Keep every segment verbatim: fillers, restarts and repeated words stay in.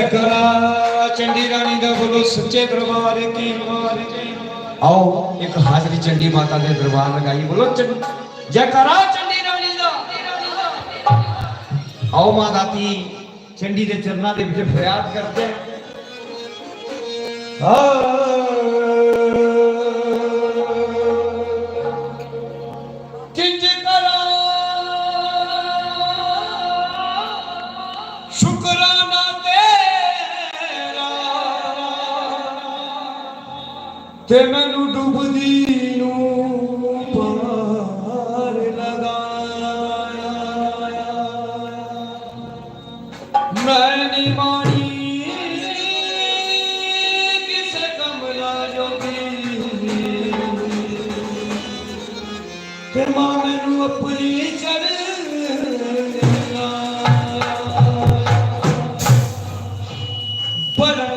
जयकारा चंडी रानी दा, बोलो सच्चे दरबार की। आओ, एक हाजरी चंडी माता दे दरबार लगाई, बोलो चंडी, जयकारा चंडी रानी दा। आओ, मां दाती चंडी दे चरणां दे विच फरियाद करदे। आ, किंज करां शुकराना तेरा, ते मैनू डुबदी नू पार लगाया। मैं निं मानी किसे कमला जोगी, ते मां मैनू अपनी चरणियां। बड़ा,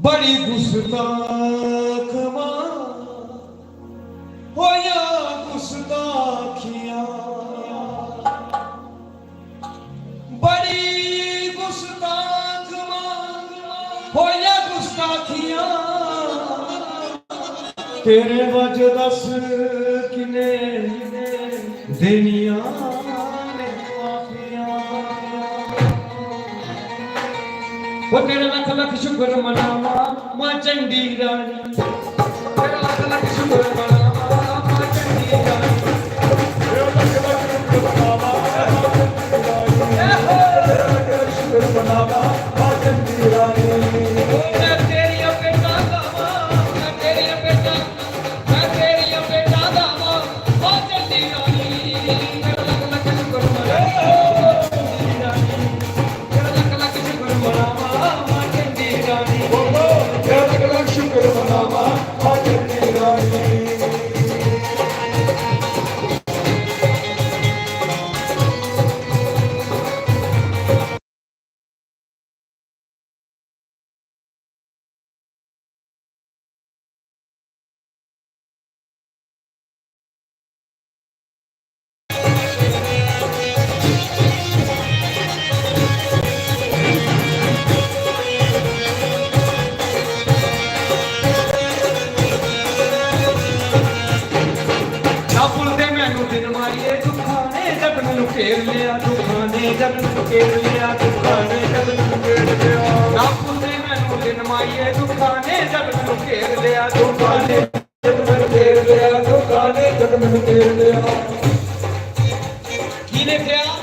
बड़ी गुस्ताख मां होया गुस्ताखियां। बड़ी गुस्ताख मां होया गुस्ताखियां। तेरे वज दस किने देनियां ने माफियां। ओ तेरा लख लख शुक्र मनावा मां चंडी रानी। तेरा लख लख शुक्र मनावा मां चंडी रानी। तेरा लख लख शुक्र मनावा मां चंडी रानी। ए हो। तेरा लख लख शुक्र मनावा मां चंडी रानी। ओ मैं तेरी अपेटा गावा, मैं तेरी अपेटा, मैं तेरी अपेटा गावा मां चंडी रानी। तेरा लख लख शुक्र मनावा मां चंडी रानी। तेरा लख लख शुक्र मनावा मां चंडी रानी। बोलो, तेरा लख लख शुक्र मनावा मां चंडी रानी। ना भुलदे मैनू दिन मारिये, दुक्खां ने जग मैनू घेर लिया, दुक्खां ने जग मैनू घेर लिया, दुक्खां ने जग मैनू घेर लिया। ना भुलदे मैनू दिन मारिये, दुक्खां ने जग मैनू घेर लिया, दुक्खां ने जग मैनू घेर लिया, दुक्खां ने जग मैनू घेर लिया। किने कहा,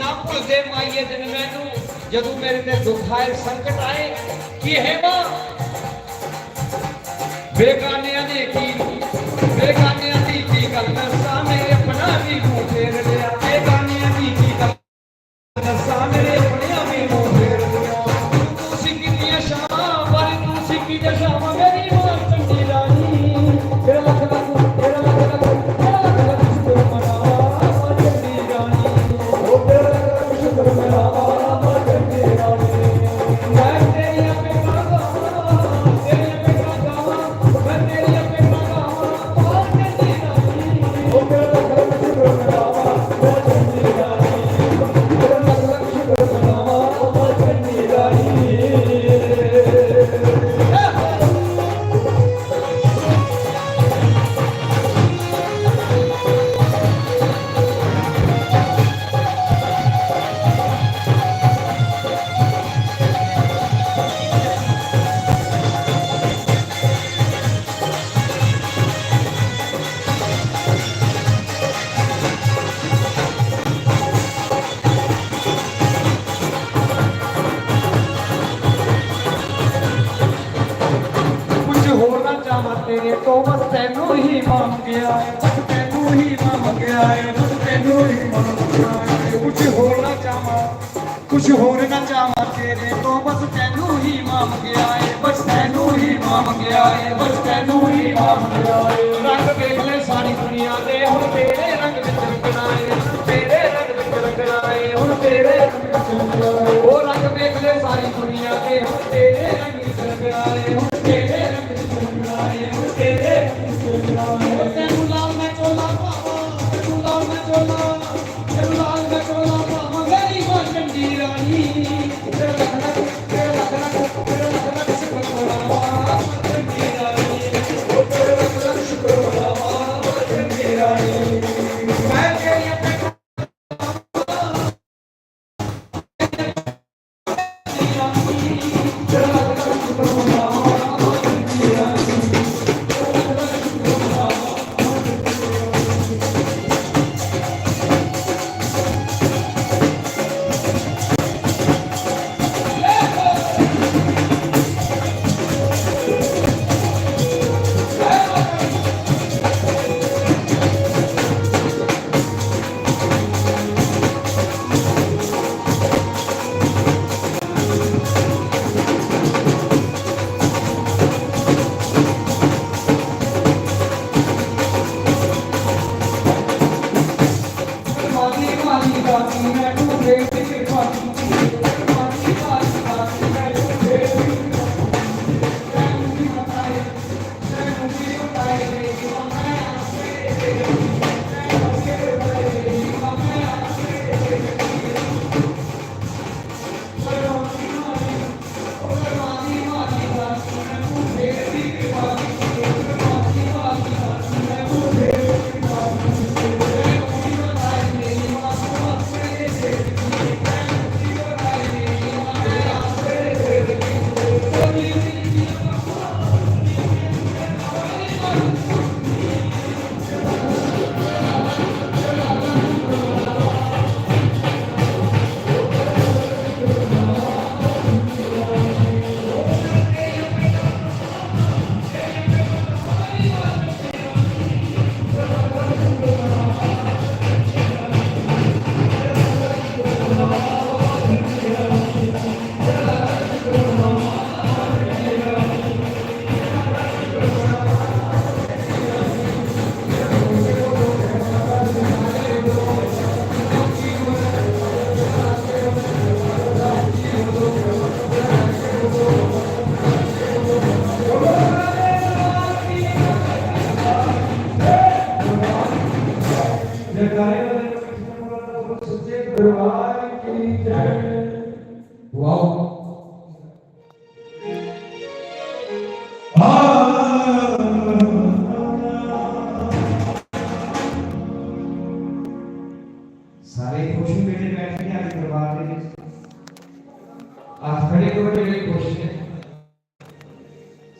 ना भुलदे मारिये दिन मैनू, जदू मेरे ते दुख आए, संकट आए, कि हे मां, बेगानियां दी की, बेगानियां दी की गल दस्सां, मेरे अपना भी मुंह फेर लिया। बेगानियां दी की गल दस्सां, मेरे अपने भी मुंह फेर लिया। तू सिक्की दियां छावां, पर तू सिक्की दियां छावां, मेरी मां चंडी रानी। तेरा लख लख, तेरा लख लख, तेरा लख लख शुक्र मनावा, मां चंडी रानी। ओ तेरा लख लख शुक्र मनावा, मां चंडी रानी। मैं तेरी अपेक्षा गावां, तेरी अपेक्षा गावां। कुछ होर ना चाहवां तेरे तो, बस तैनू ही मां मंगेआ ऐ, बस तैनू ही मां मंगेआ ऐ, बस तैनू ही मां मंगेआ ऐ। कुछ होर ना चाहवां, कुछ होर ना चाहवां तेरे तो, बस तैनू ही मां मंगेआ ऐ, बस तैनू ही मां मंगेआ ऐ, बस तैनू ही मां मंगेआ ऐ। रंग देख ले सारी दुनिया दे, हुण तेरे रंग विच रंगना ऐ, हुण तेरे रंग विच रंगना ऐ, हुण तेरे रंग विच रंगना ऐ। ओ रंग देख ले सारी दुनिया दे, हुण तेरे रंग विच रंगना ऐ, हुण तेरे रंग विच रंगना ऐ, हुण तेरे रंग विच रंगना ऐ। ओ तैनू लाल मैं चोला पावां, तैनू लाल मैं चोला, तैनू लाल मैं चोला पावां, मेरी मां चंडी रानी। तेरा लख लख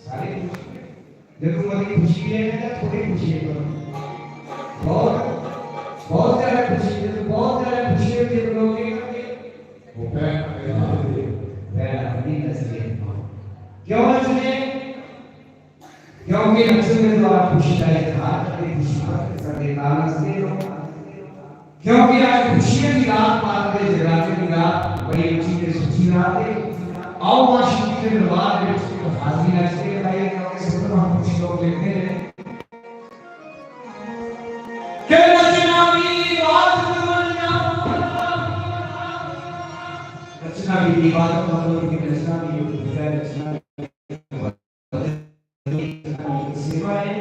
सारे खुश। जदों मती खुशी है ना, थोड़ी खुशी है। बहुत, बहुत ज्यादा खुशी है, बहुत ज्यादा खुशी है, जब लोग ये करते, वो पैर पकड़ के, पैर अपनी नस्ल है। क्यों नस्ल है? क्योंकि नस्ल में तो आप खुशी का इजहार करते, खुशी प्रकट करते, नाम नस्ल है। क्योंकि आज खुशियां की रात, माता दे जगराते की रात, बड़ी अच्छी ते सुखी रात है। आओ मां शक्ति के दरबार में हाजिरी नचते लगाइए, क्योंकि सब हम खुश लोग लेते हैं। के नचना भी इबादत बनना, नचना भी इबादत बनना, कि नचना भी एक पूजा है, नचना भी सेवा है।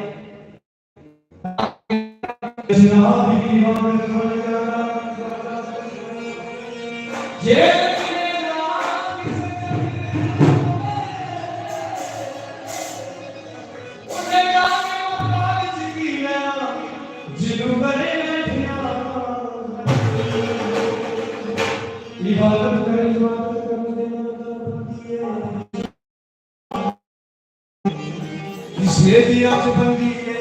इबादत करी, इबादत करने दे नाम पर किसे दी अज बनदी है,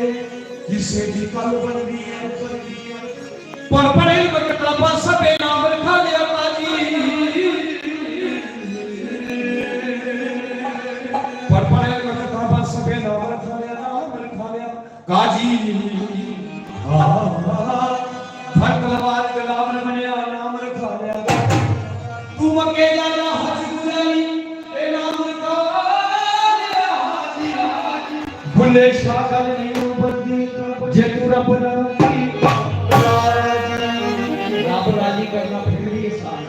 किसे दी कल बनदी है। पर पढ़े किताबां सबे नाम रखा लिया काजी। पर पढ़े किताबां सबे नाम रखा लिया, नाम रखा लिया काजी। हाँ, फर्क लवार गुलाम ने मनिया, नाम रखा लिया। तू मक्के जाना हज गुजारी, ए नाम रखा लिया हाजी। बुल्ले शाह गल नहीं बनदी, जे तू रब ना रब राजी करना फिर भी आसान।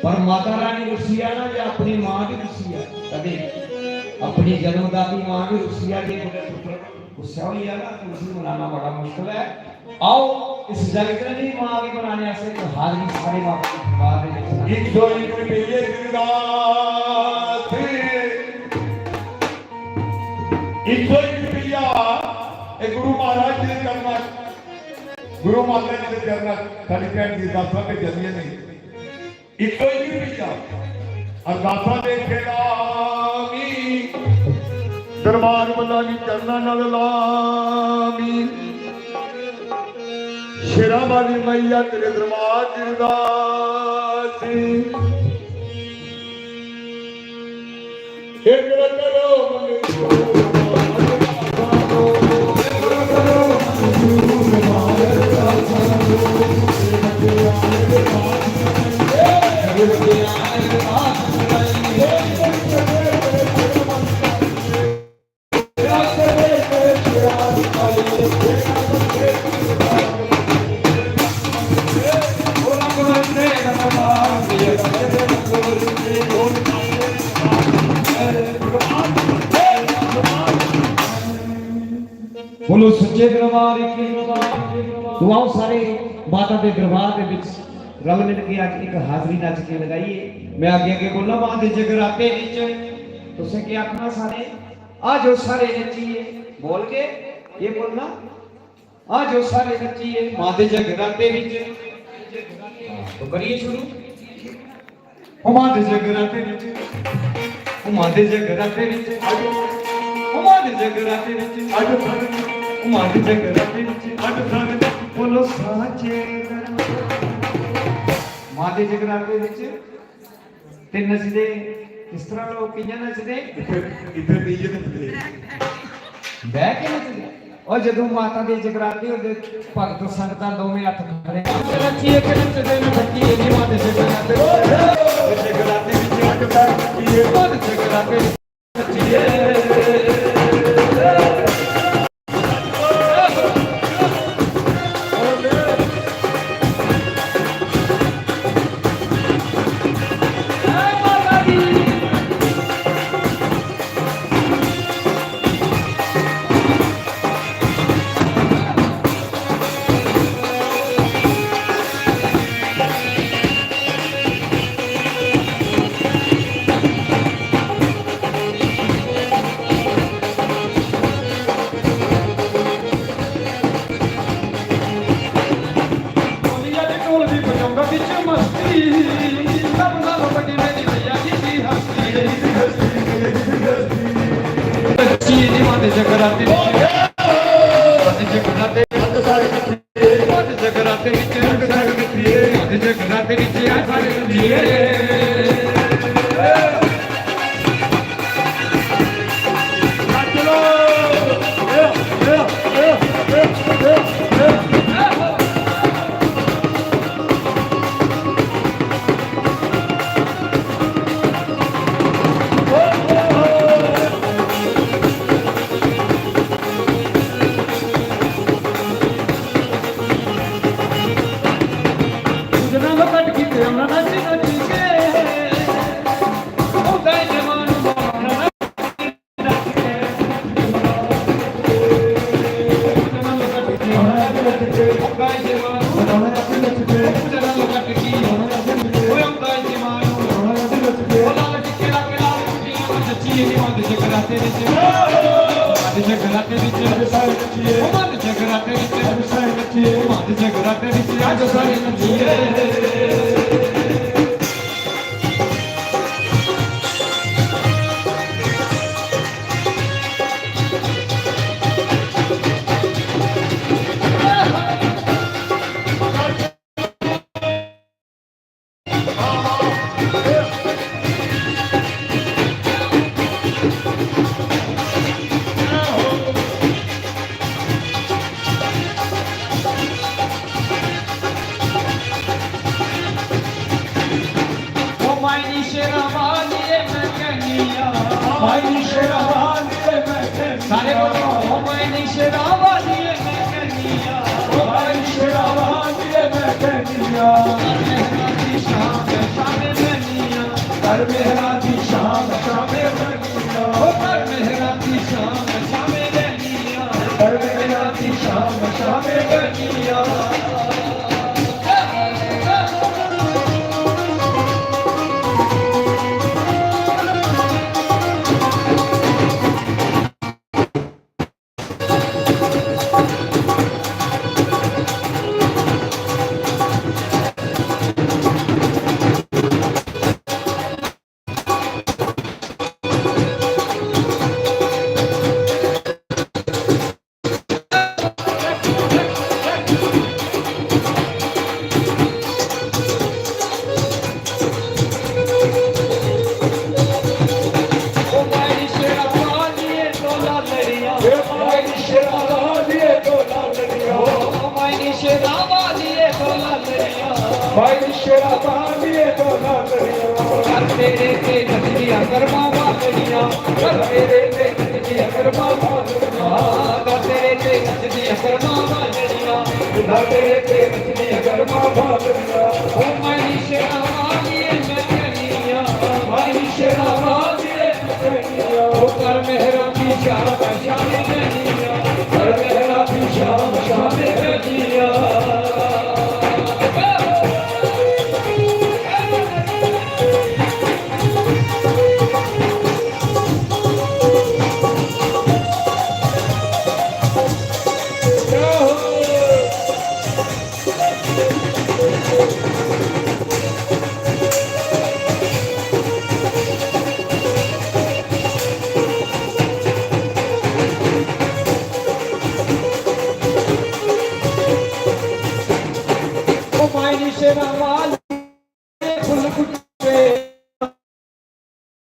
पर माता रानी रुस्सी आ ना, जे अपनी मां भी रुस्सी आ, कदे अपनी जन्मदाती मां भी रुस्सी आ, जे कुतै पुत्र गुस्सा होई जा ना, तो उसी मनाना बड़ा मुश्किल है। आओ, इस जगत दी मां गी मनाने आस्तै इक हाजरी सारे बाबा दे दरबार दे विच। इक सौ इक रुपये दी रात, इक सौ इक रुपया, ए गुरु महाराज जी दे चरणा, गुरु माता जी दे चरणा, साडी भैन जी दासा भेजा दियां ने। इक्को ही नहीं भैया, अरदासा देखे लामी, दरबार वाला भी चरणा नाल लामी। शेरा वाली मैया तेरे दरबार च उदासी। एक रकम बोलो सच्चे दरबार की। तो आओ सारे माता दे दरबार दे विच रल मिल के अज एक हाजरी नच के लगाइए। मैं अगे अगे बोलना, मां दे जगराते विच तुसें के आखना सारे, आ जाओ सारे नचिए। बोल के ये बोलना, आ जाओ सारे नचिए मां दे जगराते विच। तो करिए शुरू। ओ मां दे जगराते विच, ओ मां दे जगराते विच, ओ मां दे जगराते विच, ओ मां दे जगराते विच, बोलो साचे दरबार। मां दे जगराते विच ते नचदे किस तरह लोक, कि'यां नचदे? इत्थै, इत्थै ते इ'यै नचदे। बह के नचदे। और जदों माता दे जगराते होंदे, भगत संगतां दोवें हत्थ खड़े। रचिए के नचदे न, रचिए दी मां दे जगराते। जगराते विच हट कर नचिए, मां दे जगराते नचिए। जगराते विच, अज जगराते, अज सारे कट्ठे, अज जगराते विच, अज सारे कट्ठे, अज जगराते विच, अज सारे कट्ठे। सारे बोलो, ओ मायनी शेरा वालिए मैं कन्हैया। ओ मायनी शेरा वालिए मैं कन्हैया। कर मेहरा दी शाम, शाम कन्हैया। कर मेहरा दी शाम, शाम कन्हैया। ओ कर मेहरा दी शाम, शाम कन्हैया। कर मेहरा दी शाम, शाम कन्हैया। भाई शेरा बालिए तो ना करियो। कर तेरे ते नचदियां करमां वालियां, कर तेरे ते नचदियां करमां वालियां, कर तेरे ते नचदियां करमां वालियां, कर तेरे ते नचदियां करमां वालियां। ओ मायनी शेरा वालिए मैं कन्हैया, मायनी शेरा वालिए मैं कन्हैया। ओ कर मेहरा दी शाम, शाम कन्हैया, कर मेहरा दी शाम, शाम कन्हैया। ओ मायनी शेरा वाली फुल कुट्टे,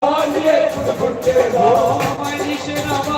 वाली फुल कुट्टे, ओ मायनी शेरा वाली।